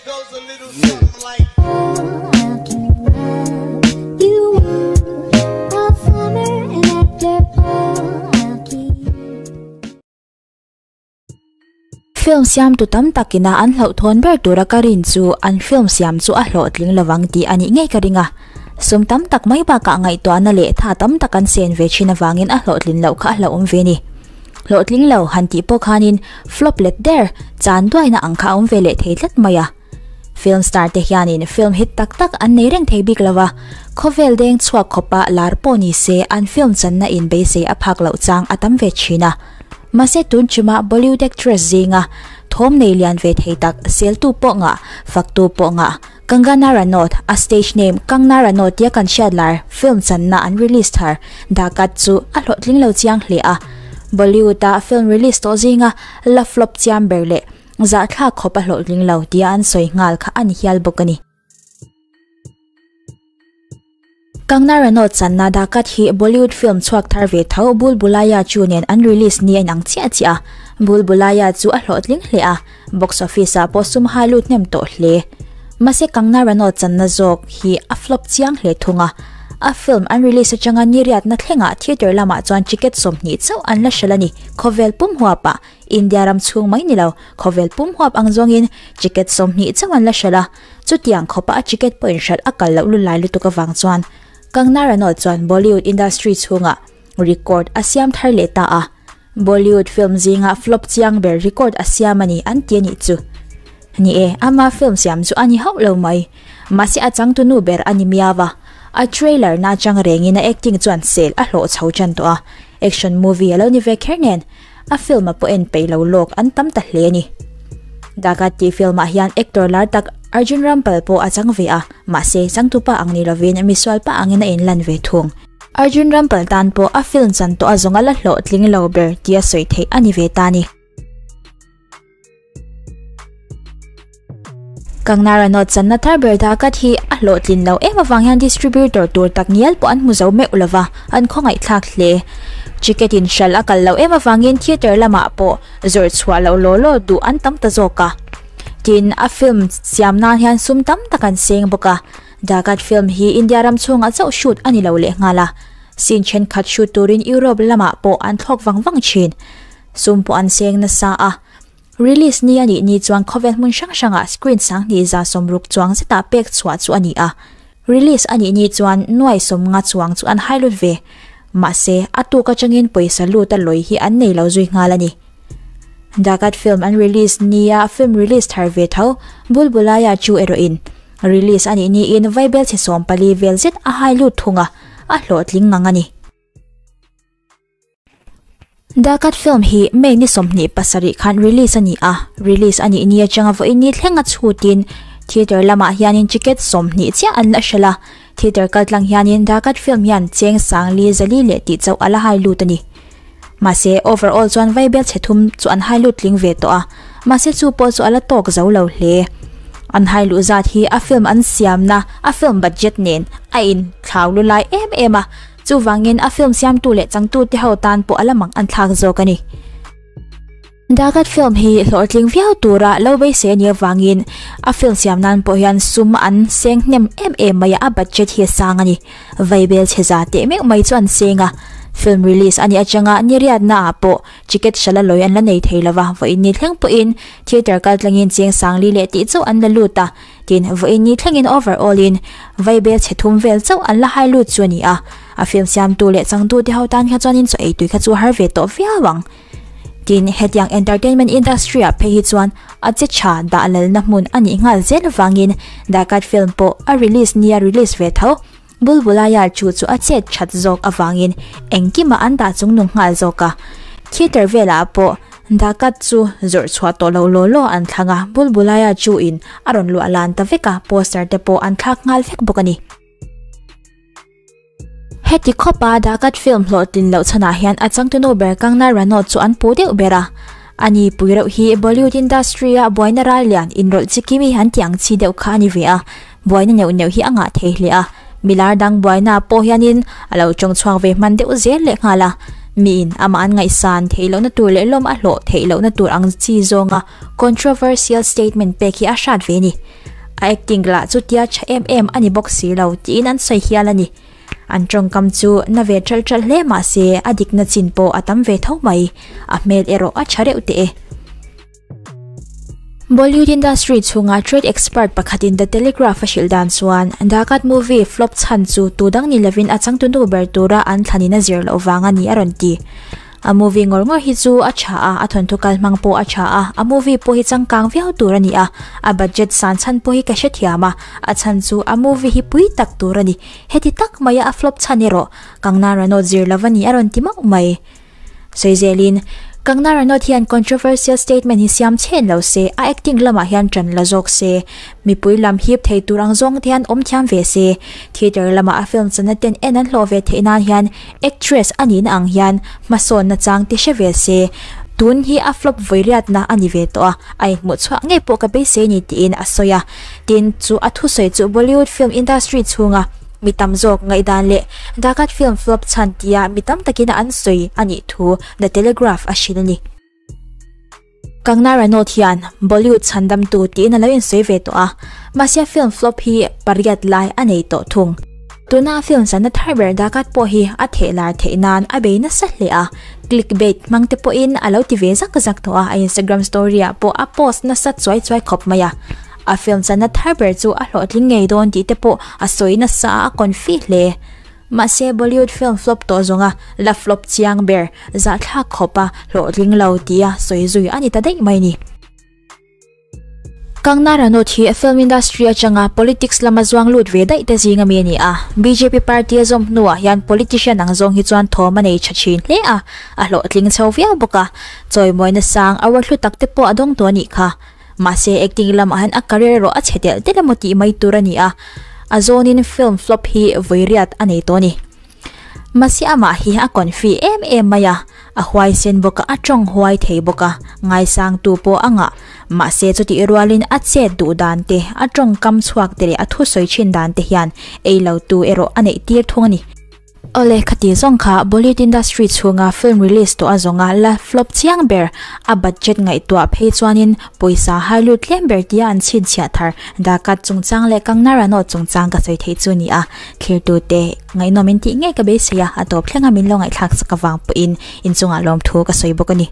Film siamtu tam takina an hlauhthawn ber tura ka rin chu an film siam chu a hlawhtling lovang tih a nih ngei ka ring a. Sum tam tak mai bakah ngaihtuahna leh tha tam tak an sen ve thin avangin a hlawhtlin loh kha a hlauhawm ve a ni. Hlawhtling lo han tih pawh khanin flop let der chan duaina ang kha a awm ve leh thei tlat mai a. Film star te hianin film hit tak tak an nei reng thei bik lo va, khawvel deng chhuak khawpa lar pawh ni se an film channa in beisei a phak loh chang a tam ve thin a. Mahse tun chuma Bollywood actress zinga thawm nei lian ve thei tak seltu pawh ngah, faktu pawh ngah Kangana Ranaut, a stage name Kangna Ranaut tia kan hriat lar film channa an release thar Dakat chu a hlawhtling lo chiang hle a. Bollywood-a film release tawh zinga la flop chiam ber leh zahthlak khawp a hlawhtling lo tia an sawi nghal kha a ni hial bawk a ni. Kangna Ranaut channa Dakat hi Bollywood film chhuak thar ve tho Bhool Bhulaiyaa chu nen an release ni a inang chiah chiah a. Bhool Bhulaiyaa chu a hlawhtling hle a, box office ah pawh sum hai lut hnem tawh hle. Mahse Kangna Ranaut channa zawk hi a flop chiang hle thung a. A film an release atanga ni riatna thlengah theatre lamah chuan ticket 20 chauh an la hralh a ni. Khawvel pum huapah India ram chhung mai ni lo, khawvel pum huap ang zawngin ticket 20 chauh an la hralh a. Chutiang khawpa a ticket pawhin hralh a kal loh lu lai lutuk avang chuan Kangna Ranaut chuan Bollywood industry chhungah record a siam thar leh ta a. Bollywood film zinga flop chiang ber record a siam a ni an ti a nih chu. Ni e, ama film siam chu a ni hauh lo mai. Mahse a changtu nu ber a ni miau a. A trailer na atang rengin a acting chuan sel a hlawh chho tan tawh a. Action movie a lo ni ve kher nen a film a pawh en peih lo lawk an tam ta hle a ni. Dakat tih film ah hian actor lar tak Arjun Rampal pawh a chang ve a, mahse changtupa ang ni lovin misual pa angin a inlan ve thung. Arjun Rampal tan pawh a film chan tawh a zawng a la hlawhtling lo ber tia sawi theih a ni ve ta ni. Kangna Ranaut channa thar ber Dakat hi a hlawhtlin lo em avang hian distributor tur tak ngial pawh an hmu zo meuh lova, an khawngaihthlak hle. Ticket in hralh a kal loh em avangin theatre lamah pawh zawrh chhuah loh law law duh an tam ta zawk a. Tin, a film siam nan hian sum tam tak an seng bawk a. Dakat film hi India ram chhungah chauh shoot a ni lo lehnghal a. Scene thenkhat shoot turin Europe lamah pawh an thlawk vang vang thin. Sum pawh an seng nasa a. Release ni a nih ni chuan khawvel hmun hrang hrangah screen sanghnih 160 chuang zetah pek chhuah chu a ni a. Release a nih ni chuan nuai 50 chuang chu an hai lut ve. Mahse, a tuk atangin pawisa lut a lawi hi an nei lo zui nghal a ni. Dakat film an release nia film release thar ve tho Bhool Bhulaiyaa chu erawhin release a nih niin vaibel chhe 14 vel zet a hai lut thung a, a hlawhtling ngang a ni. Dakat film hi May ni 27 khan release a ni a, release a nih ni atanga vawiin ni thleng a chhutin theatre lamah hianin ticket 20 chiah an la hralh a, theatre kaltlang hianin Dakat film hian cheng sang li zali leh tih chauh a la hai lut a ni. Mahse overall chuan vaibel chhe thum chu an hai lut tling ve tawh a, mahse chu pawh chu a la tawk zo lo hle. An hai luh zat hi a film an siamna a film budget nen a in thlau lu lai em em a, Chuvangin a film siamtu leh changtute ho tan pawh a la mak an thlak zawk a ni. Dakat film hi hlawhtling viau tura lo beisei a nih avangin a film siam nan pawh hian sum an seng hnem em em mai a, a budget hi a sang a ni. Vaibel chhe za teh meuh mai chu an seng a. Film release a nih atanga ni riatna ah pawh ticket hrala lawi an la nei thei lova, vawiin ni thleng pawhin theatre kaltlangin cheng sang li leh tih chauh an la lut a. Tin, vawiin ni thlengin overall in vaibel chhe thum vel chauh an la hai lut chu a ni a, a film siamtu leh changtu te ho tan kha chuanin chaw ei tui kha chu har ve tawh viau ang. Tin, hetiang entertainment industry ah phei hi chuan a che tha dah lalna hmun a nih nghal zel avangin Dakat film pawh a release nia release ve tho. Bhool Bhulaiyaa chu chu a chet that zawk avangin engkimah an dah chungnung nghal zawk a. Theatre velah pawh Dakat chu zawrh chhuah tawh lo law law an thlang a, Bhool Bhulaiyaa chu in a rawn luah lan ta vek a, poster te pawh an thlak nghal vek bawk a ni. Heti khawpa Dakat film hlawhtlin loh chhanah hian a changtunu ber Kangna Ranaut chu an pu deuh ber a. Ani pui reuh hi Bollywood industry a buaina ral lian inrawlh chi kimi han tih ang chi deuh kha a ni ve a, buaina neuh neuh hi a ngah thei hle a, milar dang buaina pawh hianin a lo tawng chhuak ve hman deuh zel leh nghal a. Miin amah an ngaihsan theih lohna tur leh lawm a hlawh theih lohna tur ang chi zawnga controversial statement pek hi a hrat ve ni. A acting lah chutia tha em em a ni bawk si lo tiin an sawi hial a ni. An tawngkam chu na ve ṭalh ṭalh hle mah se a dikna chin pawh a tam ve tho mai. A hmel erawh a tha reuh teh e. Bollywood industry chhunga trade expert pakhatin The Telegraph a hrilh dan chuan, Dakat movie flop chhan chu tu dang ni lovin a changtunu ber tura an thlanin a zir loh vang a ni a rawn ti. A movie ngawr ngawr hi chu a tha a, a thawnthu kal hmang pawh a tha a, a movie pawh hi changkang viau tur a ni a, a budget san chhan pawh hi ka hrethiam a, a chhan chu a movie hi pui tak tur a ni. Heti tak maia a flop chhan erawh Kangna Ranaut zir lova ni a rawn ti mauh mai. Sawi zelin, Kangna Ranaut hian controversial statement hi siam chhen lo se, a acting lamah hian ṭan la zawk se, mipui lam hip thei tur ang zawng te hian awm thiam ve se, theatre lama a film chana ten en an hlawh ve theih nan hian actress a nihna ang hian hmasawnna chang ti hre ve se, tun hi a flop vawi riatna a ni ve tawh a, a inhmuh chhuah ngei pawh ka beisei ni tiin a sawi a. Tin, chu a thusawi chu Bollywood film industry chhunga mi tam zawk ngaihdan leh Dakat film flop chhan tia mi tam takin an sawi a nih thu The Telegraph a hrilh a ni. Kangna Ranaut hian Bollywood chhandamtu tiin a lo insawi ve tawh a, mahse film flop hi pariat lai a nei tawh thung. Tuna a film channa thar ber Dakat pawh hi a theh lar theih nan a bei nasa hle a, clickbait hmang te pawhin a lo ti ve zak zak tawh a, a Instagram story ah pawh a post nasa chuai chuai khawp mai a. A film channa thar ber chu a hlawhtling ngei dawn tih te pawh a sawi nasa a, a confi hle. Mahse Bollywood film flop tawh zawnga la flop chiang ber zahthlak khawp a hlawhtling lo tia sawi zui a ni ta daih mai ni. Kangna Ranaut hi film industry atanga politics lama zuang lut ve daih te zing ami a ni a. Bjp party a zawm hnuah hian politician ang zawng hi chuan thawm a nei tha thin hle a, a hlawhtling chho viau bawk a. Chawimawina sang award hlu tak te pawh a dawng tawh a nih kha. Mahse acting lamah hian a career erawh a chhe telh telh emaw tih mai tur a ni a, a zawnin film flop hi vawi riat a nei tawh a ni. Mahse amah hi a confi em em mai a, a huaisen bawk a, a tawng huai thei bawk a, ngaisangtu pawh a ngah. Mahse chutih rualin a chet duh dan te, a tawngkam chhuak te leh a thusawi thin dan te hian ei lo tu erawh a neih tir thung a ni. Awle, khati zawng kha Bollywood industry chhunga film release tawh a zawnga la flop chiang ber, a budget ngaihtuah phei chuanin pawisa hai lut tlem ber tia an chhinchhiah thar Dakat chungchang leh Kangna Ranaut chungchang ka sawi theih chu ni a, thlirtute ngaihnawm in tih ngei ka beisei a, a tawp thlenga min lo ngaihthlak chak avang pawhin inchungah lawmthu ka sawi bawk a ni.